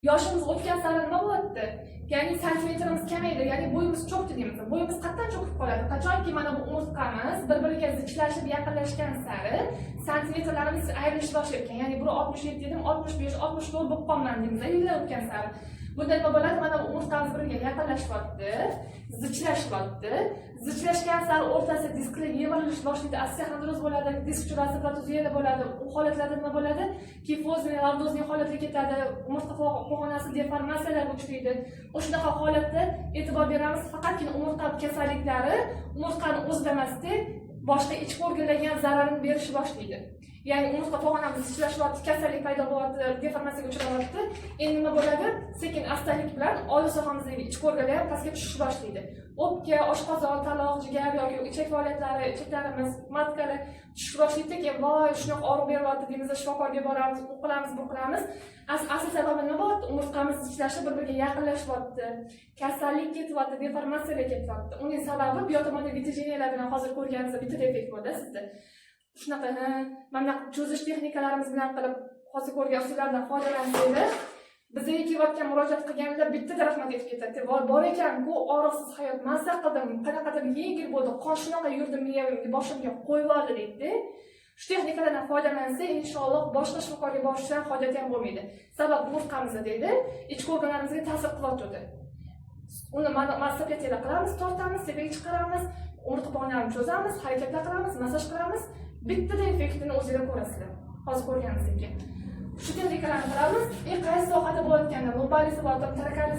Yoshimiz o'tgan sari nima bo'lyapti? Ya'ni santimetrimiz kamaydi, ya'ni bo'yimiz cho'kdi deymiz. Bo'yimiz qayerdan cho'kib qoladi? Qachonki mana bu umurtqamiz bir biriga zichlashib yaqinlashgan sari santimetrlarimiz ayrilishib boshlayotgan. Ya'ni biri 67 dedim, 65, 64 bo'lib qolman deymiz yillar o'tgan sari. Bunda nima bo'ladi? Mana bu umurtqamiz bir biriga yaqinlashyapti, zichlashyapti. Zichlashgan sari o'rtasida disklar yemirilish boshlaydi, osteoxondroz bo'ladi, disk churasi protuziyalar bo'ladi. U holatlarda nima bo'ladi? Кифозный, лордозный holatga ketadi, umurtqa pog'onasi deformatsiyalarga uchraydi. O'shanaqa holatda e'tibor beramiz, faqatgina umurtqa kasalliklari umurtqani o'zida emasda, boshqa ichki organlarga ham zararini berishni boshlaydi. Ya'ni umurtqa pog'onamiz zichlashyapti, kasallik paydo bo'lyapti, deformatsiyaga uchrayapti. Endi nima bo'ladi? Sekin astalik bilan oliy sohamizdagi ichki organlar ham pastga tushishni boshlaydi. O'pka, oshqozon, taloq, jigar yoki ichak faoliyatlari, ichaklarimiz, матка lar tushishni boshlaydi. Keyin voy, shunaqa og'riq beryapti deymiz, shifokorga boramiz, u qilamiz, bu qilamiz. Asl sababi nima bo'lyapti? Umurtqamiz zichlashib, bir biriga yaqinlashyapti, kasallik ketyapti, deformatsiyalar ketyapti. Uning sababi bu yoq tomonda вытяжения lar bilan hozir ko'rganimizda bittada effekt bo'ldi sizda. Shunaqa, ha, mana bunaqa cho'zish texnikalarimiz bilan qilib, hozir ko'rgan usullardan foydalansanglar, bizga kelayotgan, murojaat qilganlar bittada rahmat aytib ketadi. Voy, bor ekan-ku og'riqsiz hayot, mazza qildim, qanaqadir yengil bo'ldi, qon shunaqa yurdi miyamga, boshimga qo'yib oldi deydi. Shu texnikalardan foydalansa, inshaalloh boshqa shifokorga borishdan hojati ham bo'lmaydi. Sabab umurtqamizda deydi, ichki organlarimizga ta'sir qilyotgandi. Uni mana massapetiyalar qilamiz, tortamiz, tepaga chiqaramiz, umurtqa pog'onani cho'zamiz, harakatlar qilamiz, massaj qilamiz. Bittada effektini o'zinglar ko'rasizlar. Hozir ko'rganimizdek. Shu texnikalarni qilamiz. Qaysi sohada bo'layotganda, лобализ bo'lyapti, таракализ